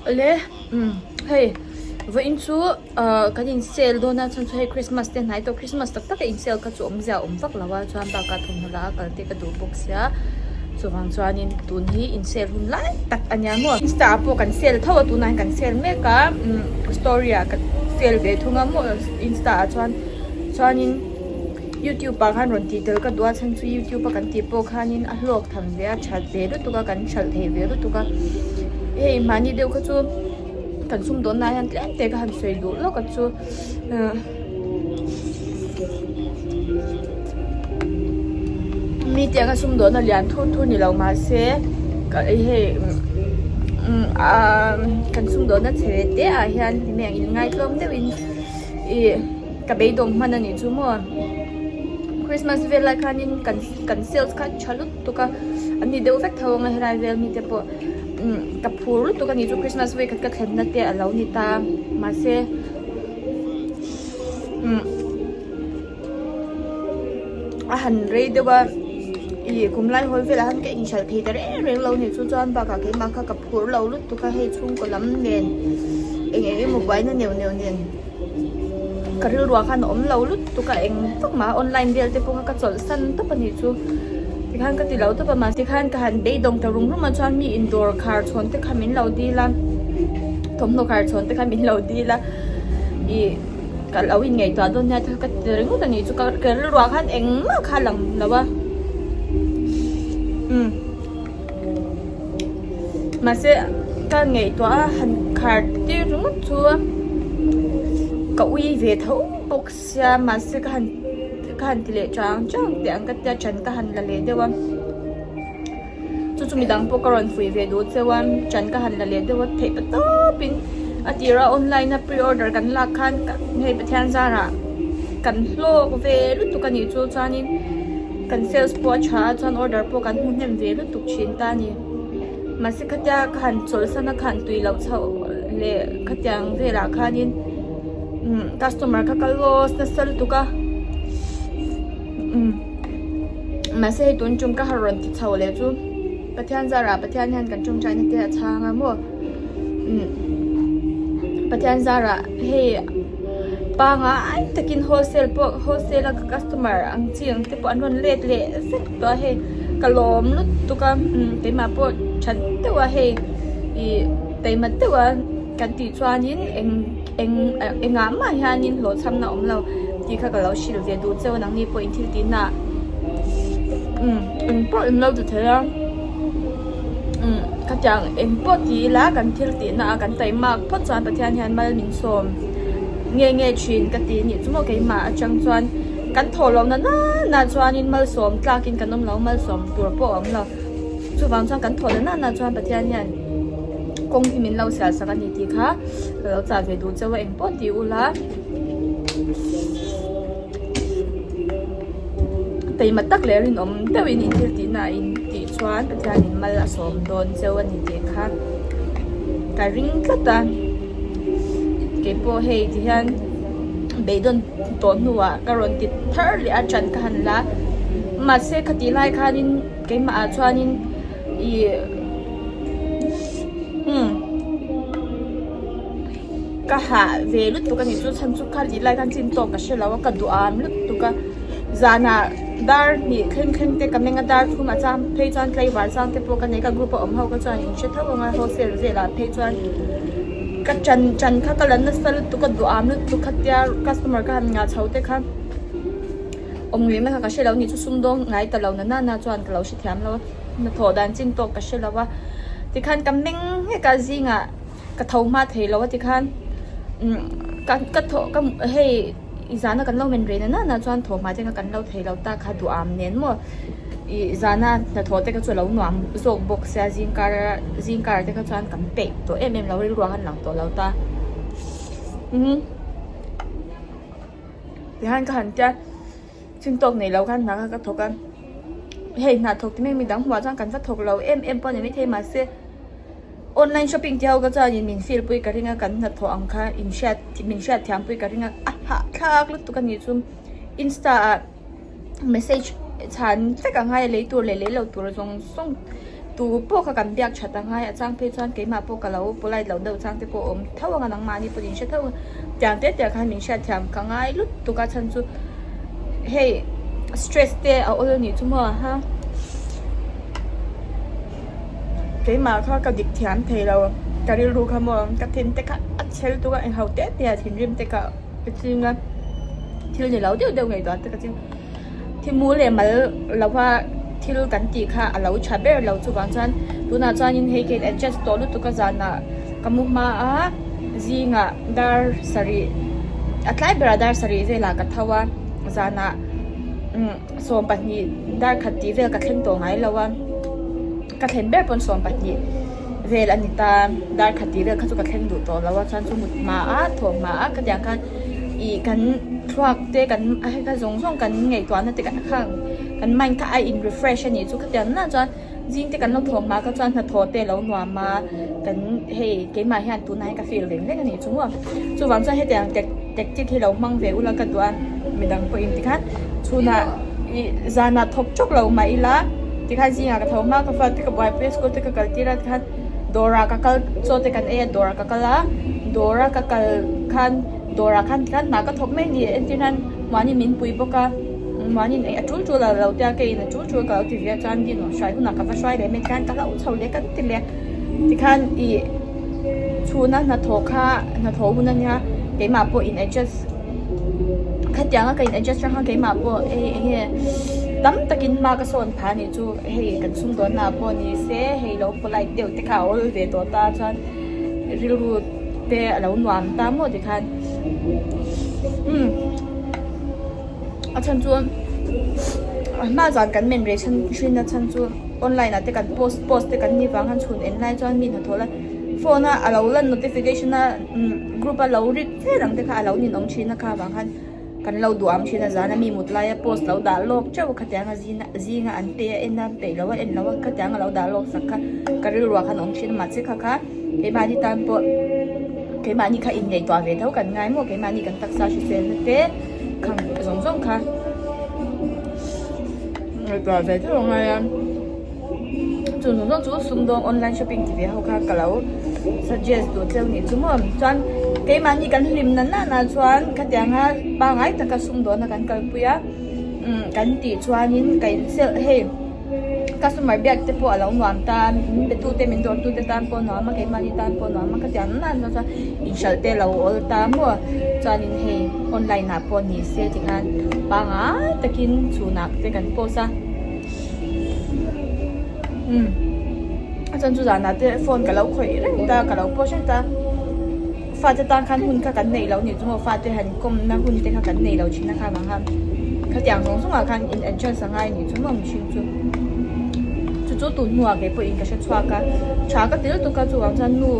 Awle umm hei vawiin chu ahh kan in sale dawn a chhan chu hei Christmas te hnai tawh Christmas tak tak a in sale kha chu awmzia a awm vak lo a chuan bakah thawmhnaw lah a kal te ka duh bawk sia chuvang chuanin tun hi in sale hun lai tak a nia maw insta ah pawh kan sale tho a tunah hian kan sale mek a umm story ah ka sale ve thung a maw insta ah chuan chuanin. Youtube ah khan rawn tih tel ka duh a chhan chu youtube a kan tih pawh khanin a hlawk tham ve a that ve lutuk a kan hralh thei ve lutuk a hei mahni deuh kha chu kan sumdawnna ah hian tlem te ka han sawi duh lawk a chu ahh mi te anga sumdawnna lian thur thur ni lo mahse ka hei umm ahh kan sumdawnna chhe ve te ah hian enge in ngaitlawm deuhin ih. Ka beidawng hman a nih chu maw Christmas vel lai khanin kan kan sales kha tha lutuk a an ni deuh vek tho ang a helai vel mi te pawh umm ka phur lutuk a nih chu Christmas vawikhat ka thlenna te a lo ni ta mahse umm a han rei deuh a ih kum lai hawi velah khan ka inhralh thei ta reng reng lo a nih chu chuan bakah keimah kha ka phur lo lutuk a hei chhungkaw lam nen eng eng emaw buaina neuh neuh nen. Ka rilruah khan a awm lo lutuk a eng vak mah online vel te pawh kha ka chawlh san tawp a nih chu tikhan ka ti lo tawp a mahse tikhan ka han beidawng ta rum rum a chuan mi indawr khar chhawn te kha min lo dil a thawmhnaw khar chhawn te kha min lo dil a ih ka lo in ngaihtuah dawn nia te kha ka ti ringawt a nih chu ka rilruah khan engmah kha a lang lo a umm. Mahse ka ngaihtuah a han khar tir ringawt chu ka ui ve tho bawk sia mahse ka han ka han ti leh chang chang teh ang ka tia chan ka han la leh deuh a chu chu midang pawh ka rawn fuih ve duh cheu a chan ka han la leh deuh a theih pa tawpin a tira online a pre order kan lak khan hei Pathian zarah kan hlawk ve lutuk a nih chu chuanin. Kan sales pawh a tha a chuan order pawh kan hmu hnem ve lutuk thin ta a ni. Mahse khatia ka han chawlhsan a khan tui loh chhoh leh khatiang velah khanin umm customer kha ka loss nasa lutuk a umm mahse hei tun tum ka han rawn ti chho leh chu Pathian zarah Pathian hian kan tawngtaina te a chhang a maw. Pathian zarah hei pangai takin wholesale pawh wholesale a ka customer ang chi ang te pawh an rawn let leh vek tawh a hei ka lawm lutuk a keimah pawh that deuh a hei ih taima deuh a kan tih chuanin eng eng engah mah hianin hlawhchhamna a awm lo tih kha ka lo hrilh ve duh cheu a nangni pawh in thil tihna ah eng pawh in lo ti thei a. Khatiang eng pawh ti ila kan thil tihna a kan taimak phawt chuan Pathian hian mal min sawm nge nge thin ka ti anih chu maw keimah atang chuan kan thawh lohna nana chuanin malsawm tlakin kan awm lo malsawm tur pawh a awm lo chuvang chuan kan thawh na nana chuan Pathian hian kawng hi min lo sial sak a ni tih kha ka lo chah ve duh chauh a eng pawh ti ula. Taima tak leh rinawm deuhin in thil tihna a in tih chuan Pathianin mal a sawm dawn cheu a ni tih kha ka ring tlat a keipawh hei ti hian beidawn tawh hnuah ka rawn ti thar leh a ṭan ka han la mahse khatih lai khanin keimah ah chuanin ih umm. Ka hah ve lutuk a nih chu chhan chu kha lih lai khan chin tawk ka hre lo a ka duh am lutuk a zanah dar hnih thleng thleng te ka meng a dar thum a chang phei chuan tlaivar chang te pawh ka nei ka group a awm ho kha chuan in hre tho ang a wholesale velah phei chuan ka chan chan kha ka la nasa lutuk a duh am lutuk khatia customer ka han ngah chho te kha awm ngei mai kha ka hre lo a nih chu sumdawng ngai ta lo na nana chuan ka lo hrethiam lo a hnathawh dan chin tawk ka hre lo a tikhan ka meng nghek a zingah. Ka tho hma thei lo a tikhan umm ka ka thaw ka hei i zana kan lo men rei na na chuan thaw hma te kha kan lo thei lo ta kha duham nen maw ih zana hnathawh te kha chu a lo nuam zawk bawk sia zingkar zingkar te kha chuan kan peih tawh em em lo rilru han lang tawh lo ta umm tihian ka han tia chin tawk nei lo khan hna kha ka thawk a hei hna thawk ti mai midang hmuh ah chuan kan va thawk lo em em pawh a ni maithei mahse. Online shopping tih ho ka chuan in min feel pui ka ring a kan hnathawh ang kha in hriat min hriat thiam pui ka ring a a hahthlak lutuk a nih chu insta ah message chhan vek ang ngai a lei tur leh lei lo tur zawng zawng. Tu pawh kha kan biak that angai a chang phei chuan keimah pawh ka lo polite loh deuh chang te pawh awm tho anga nangmahni pawhin hre tho tiang te te khan min hriatthiam ka ngai lutuk a chhan chu hei stress te a awl anih chu maw ha keimah kha ka dik thiam thei lo ka rilru kha maw ka thin te kha a chhel tuk a engho te te a thinrim te kha ka ching a thil ni lo deuh deuh ngaihtuah te ka ching. Thimu leh mal lova thil kan tih kha a lo tha ber lo chuvang chuan tunah chuanin hei ka in adjust tawh lutuk a zanah ka mu hma a zingah dar sarih a tlai berah dar sarih velah ka tho a zanah umm 12 dar khat tih vel ka thleng tawh ngai lo a ka thlen ber pawn 12 vel a ni ta dar khat tih vel kha chu ka thleng duh tawh lo a chuan chu mut hma a thawh hma a khatiang khan. Ih kan thluak te kan a hei kha zawng zawng kan ngaihtuahna te kan khang kan mind kha a in refresh a nih chu khatiang nana chuan zing te kan lo thawh hma kha chuan hnathawh te a lo nuam a kan hei keimah hian tunah hian ka feel reng reng a nih chu maw chuvang chuan hetiang tactic hi lo hmang ve ula ka duh a midang pawhin tikhan chhunah ih zanah thawk chawk lo mah ila tikhan zingah ka tho hma ka fate ka buaipui a school te ka kal tir a tikhan dawrah ka kal chaw te kan ei a dawrah ka kal a dawra ka kal khan dawrah khan tikhan hna ka thawk mai a ni entir nan mahni min pui bawk a mahni a tul tul a lo tia keiin a tul tul ka lo ti ve a chuan din hruai hunah ka va hruai leh mai tikhan ka hlauh chho leh ka ti leh tikhan ih chhuna hnathawh kha hnathawh hun a nia keimah pawh in adjust khatianga ka in adjust rang khan keimah pawh hei eng nge tam takin hma ka sawn phah a nih chu hei kan sumdawnna ah pawh ni se hei lo polite deuh te kha a awl ve tawh ta chuan rilru te a lo nuam ta maw tikhan umm a chhan chu a hma zan kan men rei chhan thin a chhan chu online ah te kan post post te kan nih vang khan chhun en lai chuan mi hnathawh lai phone a a lo lan notification a umm group a lo rik fe dang te kha a lo ninawm thin a kha vang khan kan lo duham thin a zana mi mut laia post lo dah lawk teuh khatiang a zin zinga an pe a en a peih lo a en lo a khatiang a lo dah lawk sak kha ka rilruah khan a awm thin a mahse kha kha keimahni tan pawh keimahni kha inngaihtuah ve tho kan ngai maw keimahni kan taksa hriselna te khang zawng zawng kha ngaihtuah ve tho a ngai a. Chu zawng zawng chu sumdawng online shopping ti ve ho kha ka lo suggest duh tleu nih chu maw chuan keimahni kan hlim na nana chuan khatianga pangai taka sumdawnna kan kalpui a umm kan tih chuanin ka in sel hei customer biak te pawh a lo nuam ta min be tute min dawr tute tan pawh a nuam a keimahni tan pawh a nuam a khatiang na nana chuan inhralh te a lo awl ta maw chuanin hei online ah pawh ni se tikhan pangai takin chhunah te kan post a. Umm a chuan chu zanah te phone ka lo khawih reng ta ka lo post reng ta fate tan khan hun kha kan neih loh nih chu maw fate han kawmna hun te kha kan nei lo thin a kha vang khan khatiang zawng zawngah khan in adjust a ngai nih chu maw mihring chu chu chu tun hnuah kei pawhin ka hre chhuak a tha ka ti lutuk a chuvang chuan nu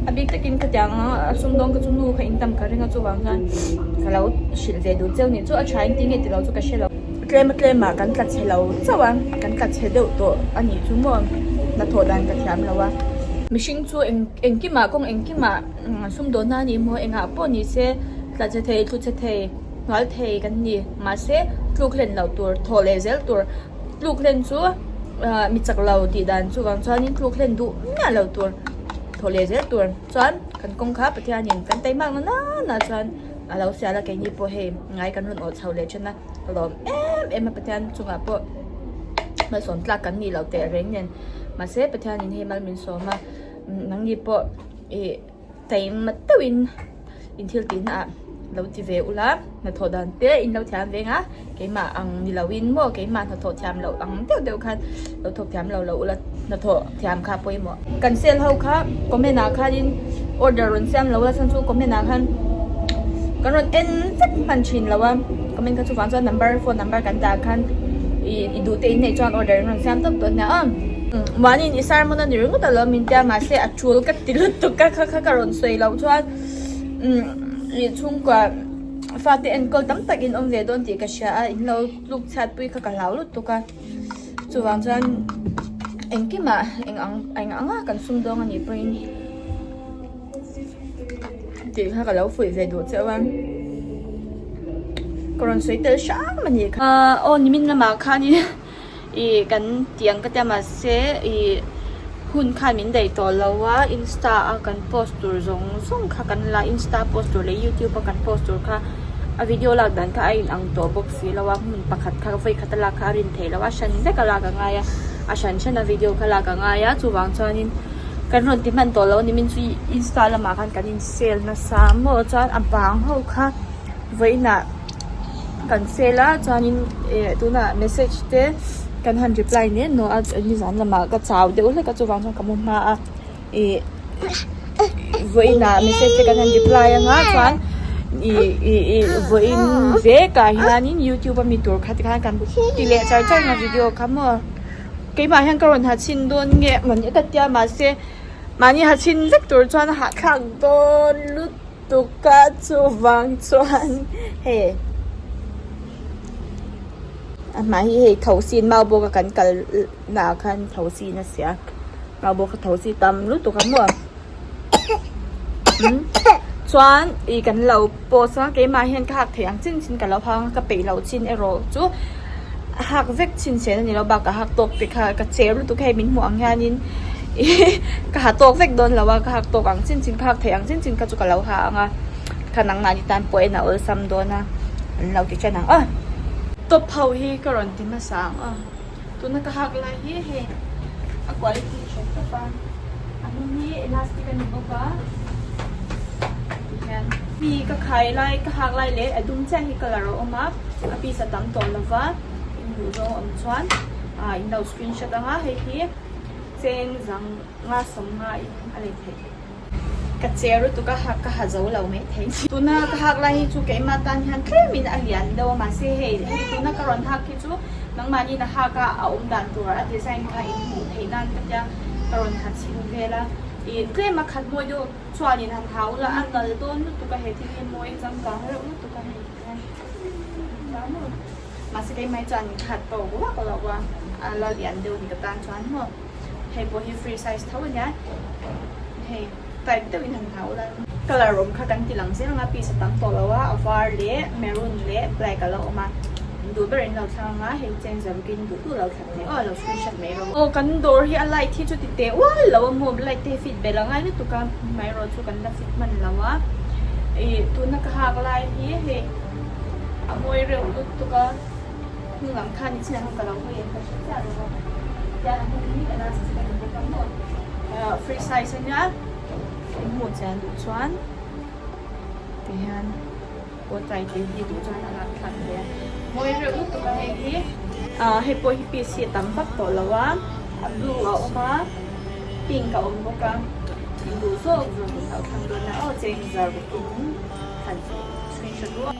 a bik takin khatiang a sumdawng ka chu nu kha in tam ka ring a chuvang chuan ka lo hrilh ve duh cheu nih chu a tha in ti nge tilo chu ka hre lo. Tlem a tlem ah kan tla chhe lo chauh a, kan tla chhe deuh tawh a nih chu maw hnathawh dan ka thiam lo a. Mihring chu eng engkimah kawng engkimah sumdawnna a nih maw engah pawh ni se tla chhe thei thlu chhe thei hnual thei kan ni mahse tluk hlen loh tur thawh leh zel tur tluk hlen chu ah mi chak lo tih dan chuvang chuanin tluk hlen duh miah lo tur thawh leh zel tur chuan kan kawng kha Pathianin kan taimak na nana chuan. A lo sial a keini pawh hei ngai kan rawn awh chho leh then a ka lawm em em a Pathian chungah pawh malsawm tlak kan nih loh teh reng nen mahse Pathianin hei mal min sawm a nangni pawh ih taima deuhin in thil tih na ah lo ti ve ula hnathawh dan te in lo thiam veng a keimah ang ni lo in maw keimah hnathawh thiam loh ang deuh deuh khan lo thawk thiam lo lo ula hnathawh thiam kha pawimawh. Kan sale ho kha comment ah khanin order rawn siam lo a chhan chu comment ah khan kan rawn en vek hman thin lo a comment kha chuvang chuan number phone number kan dah khan ih i duh te in neih chuan order an rawn siam tawp tawh nia aw mahniin i sermon a ni ringawt alawm min tia mahse a tul ka ti lutuk a kha kha ka rawn sawi loh chuan umm ih chhungkua fate enkawl tam tak in awm ve dawn tih ka hria a in lo tluk chhiat pui kha ka hlau lutuk a. Chuvang chuan engkimah eng ang eng anga kan sumdawng a nih pawhin tih kha ka lo fuih ve duh cheuh a ka rawn sawi tel hram a nih kha. Aw nimin lamah khanin ih kan tih ang ka tia mahse ih. Hun khan min daih tawh lo a, insta a kan post tur zawng zawng kha kan la, insta post tur leh youtube a kan post tur kha a video lak dan kha a in ang tawh bawk si lo a, hmun pakhat kha vawi khat a lak kha a rin theih loh a, hran vek a lak a ngai a, a hran hran a video kha lak a ngai a, chuvang chuanin kan rawn ti hman tawh lo a ni, min chu insta lamah khan kan in sale nasa maw chuan a bang ho kha vawiinah kan sale a chuanin eh tunah message te kan han reply nen nawh a nizan lamah ka chau deuh hlek a chuvang chuan ka mu hma a ih vawiinah message te kan han reply anga chuan ih ih ih vawiin vekah hianin youtube a mi tur kha tikhan kan ti leh char char ang a video kha maw keimah hian ka rawn ha chhin dawn nge mawni ka tia mahse mahni ha chhin vek tur chuan a hahthlak dawn lut. Tuka chuvang chuan hei a hmai hi hei thosin mau bawk a kan kal naah khan thosin a sia mau bawk a thosi tam lutuk a maw chuan ih kan lo post a keimah hian ka hak theih ang chin chin ka lo hang a ka peih loh chin erawh chu a hak vek chin chen a ni lo bakah hak tawk te kha ka cher lutuk hei min hmuh ang hianin ka ha tawk vek dawn lo a ka hak tawk ang chin chin ka hak theih ang chin chin kha chu ka lo ha ang a kha nangmah ni tan pawh en a awlsam dawn a an lo ti ṭan ang aw. Top ho hi ka rawn ti hmasa ang aw tuna ka hak lai hi hei a quality tha tawp a a hnung hi elastic a ni bawk a tihian mi ka khai lai ka hak lai leh a dum chiah hi colour a awm a a piece a tam tawh lo va in duh zawng awm chuan ah in lo screenshot ang a hei hi cheng zang nga sawmnga in a lei theih. Ka che lutuk a hak ka ha zo lo mai thei. Tuna ka hak lai hi chu keimah tan hian tlemin a lian deuh a mahse hei hei tuna ka rawn hak hi chu nangmahniin a hak a a awm dan tur a design kha in hmuh theih nan ka tia ka rawn ha chhin vel a ih tlem a khat mawi deuh chuanin han ha ula a nal dawn lutuk a he thil hi mawi changkang reuh lutuk a hei hian mahse keimah hi chuan in khat tawk vak lo a a la lian deuh ni ka tan chuan maw. Hei pawh hi free size tho a nia, hei tight deuhin han ha ula. Colour awm kha kan ti lang zel ang a, piece a tam tawh lo a, a var leh maroon leh black a la awm a, in duh ber in lo thlang ang a, hei cheng zarukin duh duh lo thlan thei aw, lo screenshot mai rawh. Aw kan dawr hi a light hi chu ti teh ual lo a maw, light te hi fit belh a ngai lutuk a, hmaerawh chu kan la fit hman lo a, ih tuna ka hak lai hi hei a mawi reuh lutuk a. Hnung lam khan i chinah khan ka lo hawi em ka hre chiah lo a, tiang a hnung hi elastic a ni bawk a maw free size a nia in hmuh chian duh chuan tihian pawh tai te hi duh chuan a lak thlak thei a mawi reuh lutuk a hei hi ah hei pawh hi piece hi a tam vak tawh lo a a blue a awm a pink a awm bawk a in duh zawk zawk in lo thlang dawn a aw cheng zar bawkin han screenshot rual.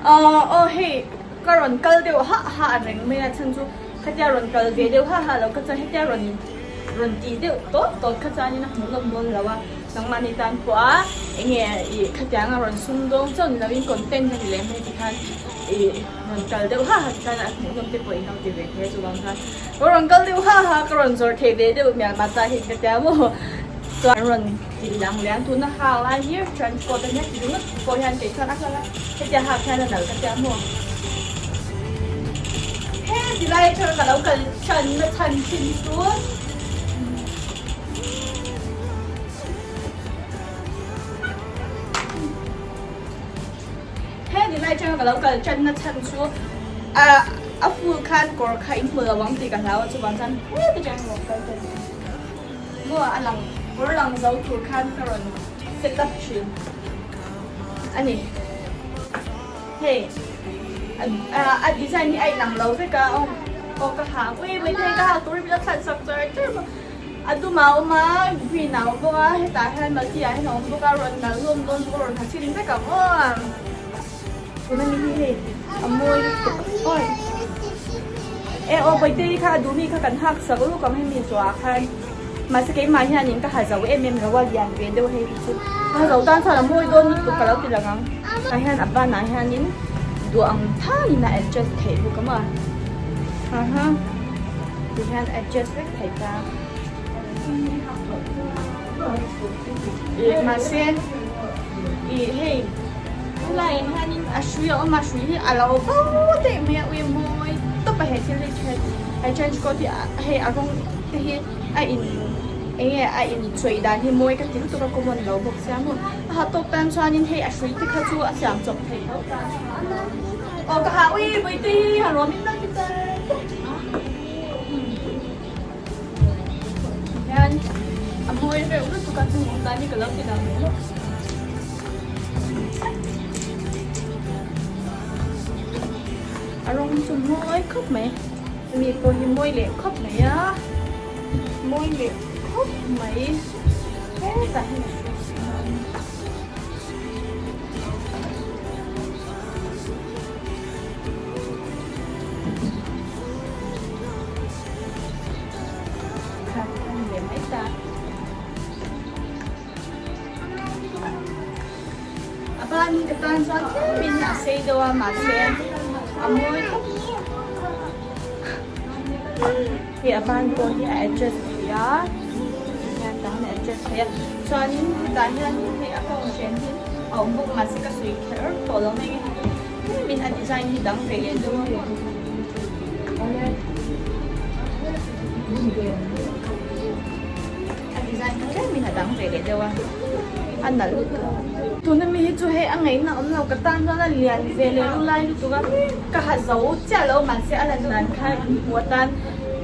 Aw hei ka rawn kal deuh hah hah reng mai a chhan chu khatia rawn kal ve deuh hah hah lo kha chuan hetia rawn rawn tih deuh tawt tawt kha chuanin a hmuh nawm dawn lo a nangmahni tan pawh a enge ih khatianga rawn sum dawng chauh ni lovin content a ni leh mai tikhan ih rawn kal deuh hah hah tikhan a hmuh nawm te pawh in lo ti ve thei a chuvang chuan ka rawn kal deuh hah hah ka rawn zawrh thei ve deuh mial mah ta hi ka tia maw chuan rawn tih lang leh a tuna hak lai hi trench coat a nia ti ringawt pawh hian kei chuan a hlawlh a hetia hak hian a nalh ka tia maw he ti lai atanga ka lo kal tan na chhan thin chu he ti lai atanga ka lo kal tan na chhan chu ah a full khan kawr kha in hmu lo ang tih ka hlau a chuvang chuan heti atanga ka lo kal tan. Maw a lang kawr lang zo tur khan ka rawn set up thin a ni. Hei a design hi a inang lo vek a aw ka ha ui mai thei ka ha tur hi min lo thlan sak char char bawk a dum a awm a green a awm bawk a hetah hian malti ah hian a awm bawk a rawn nalh hlawm dawn bawk a rawn ha chhin vek ang aw tuna mi hi hei a mawi lutuk awi. E aw Bawihtei kha a duhmi kha kan hak sak luk ang hemi zuah khan mahse keimah hianin ka ha zo em em lo a lian ve deuh hei hi chu ka ha zo tan chuan a mawi dawn lutuk ka lo ti lang ang tah hian a banah hianin duh ang thangin a adjust theih bawk a maw aha ti hian adjust vek thei ta ih mahse ih hei helaiah hianin a hrui a awm a hrui hi a lo bo daih mai a ui mawi tawp a he thil hi he trench coat hi hei a rawng te hi a in eng nge a in chawih dan hi mawi ka ti lutuk a common lo bawk sia maw a ha tawk tan chuanin hei a hrui te kha chu a siam chawp thei tho ta aw ka ha ui bawihte hi ha rawm in lo ti char Hian a mawi reuh lutuk a hnung awm dan hi ka lo ti lang leh lawk. A rawng chu mawi khawp mai. Mi pawh hi mawi leh khawp mai a, mawi leh khawp mai. Hetah hian a hruai si a. Khat a ni leh mai ta. A ban hi ka tan chuan tlemin a sei deuh a mahse a mawi khawp. Hei a ban pawh hi a adjust thei a tihian tah hian a adjust thei a chuanin hetah hianin hei a kawng hren hi a awm bawk mahse ka sawi kher tawh lo mai nge tlemin a design hi dang ve leh deuh a. A design kha tlemin a dang ve leh deuh a, a nalh lutuk. Tuna mi hi chu hei a ngaihna awm lo, ka tan chuan a lian ve leh lu lai lutuk a, ka ha zo chiah lo mahse a lan dan kha inhmuh atan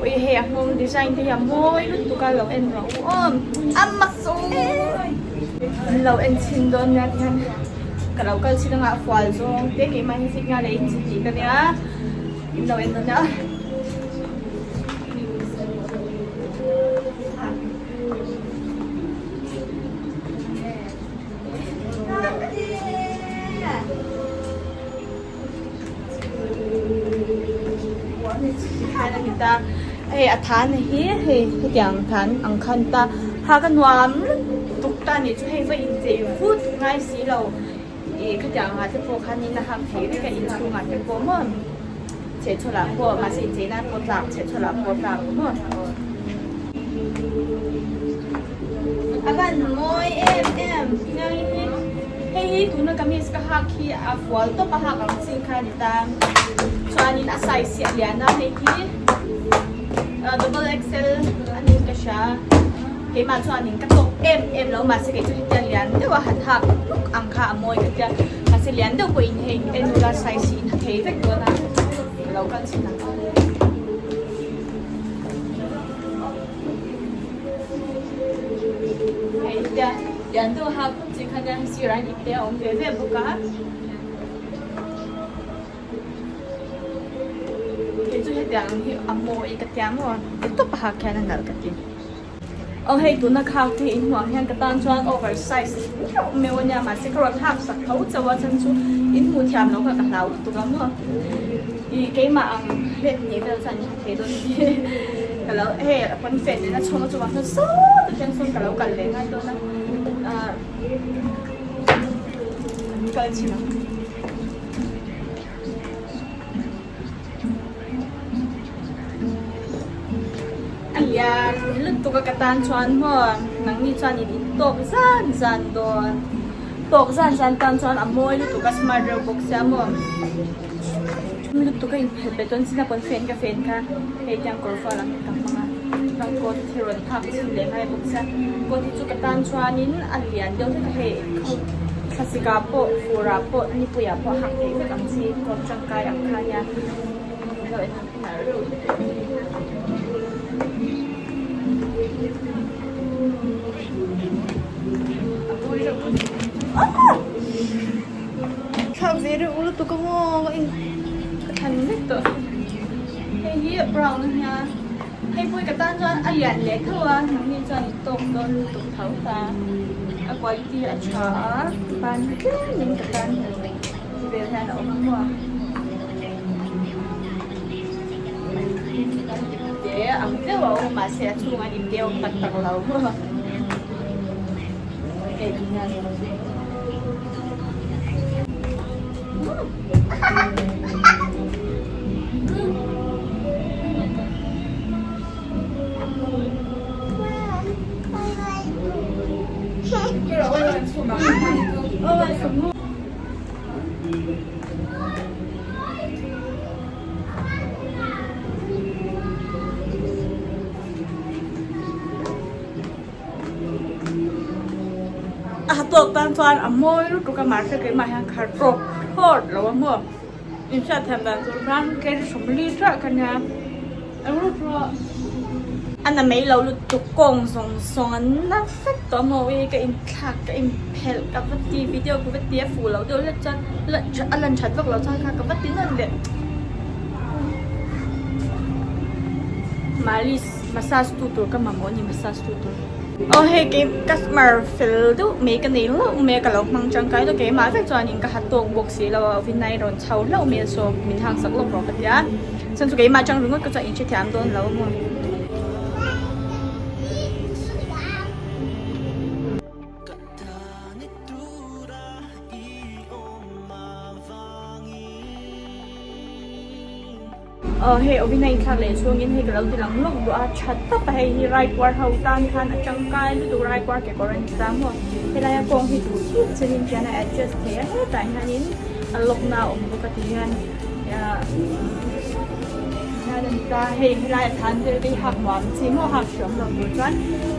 ui hei a nghawng design te hi a mawi lutuk a lo en rawh u aw, a mak em lo en chhin dawn nia tihian ka lo kal chhin anga fual zawng te keimah hi fit nga leh inchi tih ka nia. In lo en dawn a. Hei a than hi hei hetiang than ang khan ta ha ka nuam lutuk ta nih chu hei va inchei vut ngai si lo. Ih khatiang ah te pawh khanin a hak thei vek a inchhungah te pawh maw chhehchhawlah pawh mahse incheina pawh tlak chhehchhawlah pawh tlak maw a van mawi em em hei hi hei hi tuna kamis ka hak hi a fual tawp a hak ang chi kha a ni ta chuanin a size hi a lian a hei hi double XL a niin ka hria. Keimah chuanin ka tawk em em lo mahse kei chu hetiang lian deuh a han hak hluk ang kha a mawi ka tia mahse lian deuh pawhin hei en ula size hi in ha thei vek dawn a ka lo kal chhin ang. Hei hetia lian deuh a hak hluk chi kha nia hei sirah hian ipte a awm ve ve bawk a. Kei chu hetiang ang hi a mawi ka tia maw tawp a hak hian a nalh ka ti. Aw hei tuna khak te hi inhmuh ang hian ka tan chuan over size meuh meuh a nia mahse ka rawn hak sak tho chauh a chhan chu In hmuh thiam loh kha ka hlau lutuk a maw. Ih keimah ang let hnih vel chuan in ha thei dawn hi ka lo hei a pawn fen nen a chhawng a chuvang chuan sawt atang sawn ka lo kal leh ngai dawn a ah an kal chhin ang. A lian lutuk a ka tan chuan maw nangni chuan in in tawk zan zan dawn tawk zan zan tan chuan a mawi lutuk a smart reuh bawk sia maw lutuk a inphelh bet dawn chin a pawn fen ka fen kha hei tiang kawr fual ang hi ka hmang a chuan coat hi rawn phak chhin leh ngai bawk sia coat hi chu ka tan chuanin a lian deuh hlek a hei thlasik ah pawh fur ah pawh nipui ah pawh a hak theih vek ang chi coat tangkai ang kha nia Thlak ve reuh lutuk a maw ka in ka thlan vek tawh hei hi a brown a nia hei pawh hi ka tan chuan a lian leh tho a nangni chuan i tawk dawn lutuk tho ta a quality a tha a ban hi tlem in ka tan vel hian a awm a maw. Ipte ang deuh a awm a mahse a chhungah an ipte a awm tak tak lo hei ti hian A ha tawk tan chuan a mawi lutuk a mahse keimah hian khar tawk thlawt lo a maw inhriat thiam dan tur khan kei 40 chiah ka nia eng lut rawh a na mai lo lutuk kawng zawng zawng an na vek tawh a maw ui ka inthlak ka inphelh ka va ti video ka va ti a fuh loh deuh hlek chuan a lan that vak loh chuan kha ka va ti nawn leh malis massage tu tur ka mamawh a ni massage tu tur aw hei kei customer fel deuh mai ka nei hlauh mai a ka lo hmang tangkai deuh keimah vek chuanin ka ha tawk bawk si lo a vinai rawn chho hlauh mai a saw min hang sak lawk rawh ka ti a chuan chu keimah atang ringawt ka chuan in hrethiam dawn lo a maw. Aw hei awin a inthlak leh chhungin hei ka lo ti lang lawk duh a tha tawp a hei hi raipuar ho tan khan a tangkai lutuk raipuar kekawr a ni ta maw helaia kawng hi duh duh chenin hian a adjust thei a hetah hianin a lock na a awm bawk a ti hian ahh hian a ni ta hei helai a than vel te hi hak nuam chi maw hak hreawm lo tur chuan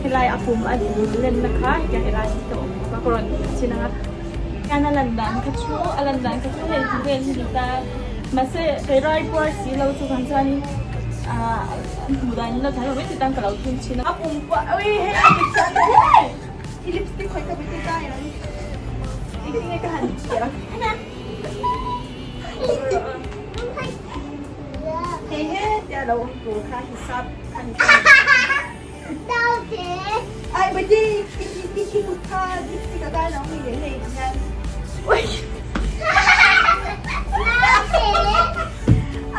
helai a pum a len na kha hetiang helai te a awm bawk a ka rawn chin ang a hian a lan dan kha chu a lan dan kha chu hei ti vel hi ni ta. Mahse kei rai puar si lo chu vang chuanin ahh an hmuh dan in lo thai lo mai titan ka lo thun thin a. A pum pawh ui hei a dik chiah ta hei i lipstick khawih ka bit ta em engtin nge ka han tih ang hei hetia lo awm tur kha hisap kha ni ta ai bati i i kut kha lipstick a kai lo mi leh hei hian ui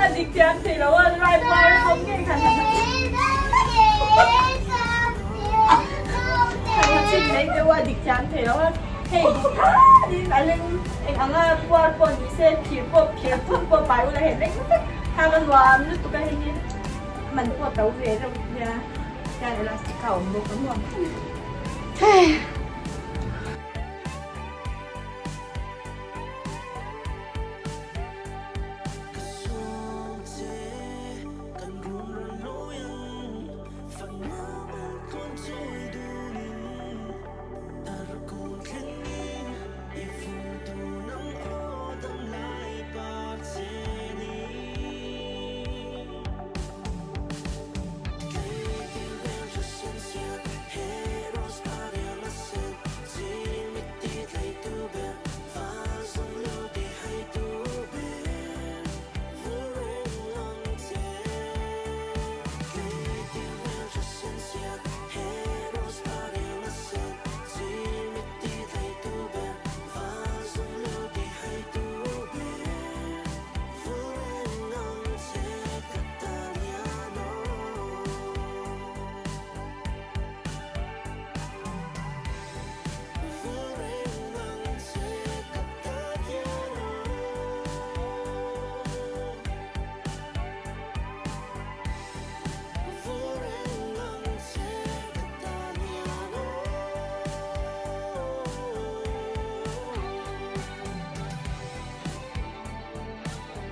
a dik thiam thei lo a rai par ho ngei khan han chin mai deuh a dik thiam thei lo a hei din a leng eng anga puar pawh ni se phir pawh phir thum pawh pai ula hei reng vek thak a nuam lutuk a hei hi Man pawh to ve reuh nia hian elastic kha a awm bawk a maw hei.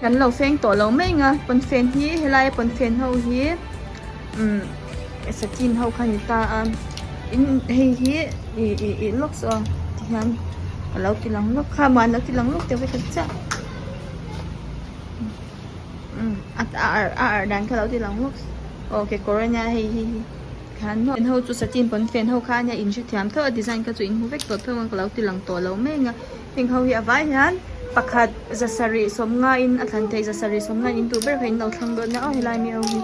Kan lo feng tawh lo mai ang a pawnfen hi helai a pawnfen ho hi umm satin ho kha a ni ta a in hei hi ih ih ih lawk saw tihian ka lo ti lang lawk kha muan lo ti lang lawk teh vek chiah umm a a arh dan kha lo ti lang lawk aw kekawr a nia hei hi hi. Khan ho chu satin pawnfen ho kha ania in hrethiam tho a design kha chu in hmu vek tawh thung a ka lo ti lang tawh lo mai ang a heng ho hi a vai hian pakhat zasarih sawmnga in a thlan theih zasarih sawmnga in duh ber kha in lo thlang dawn nia aw helai mi ho hi.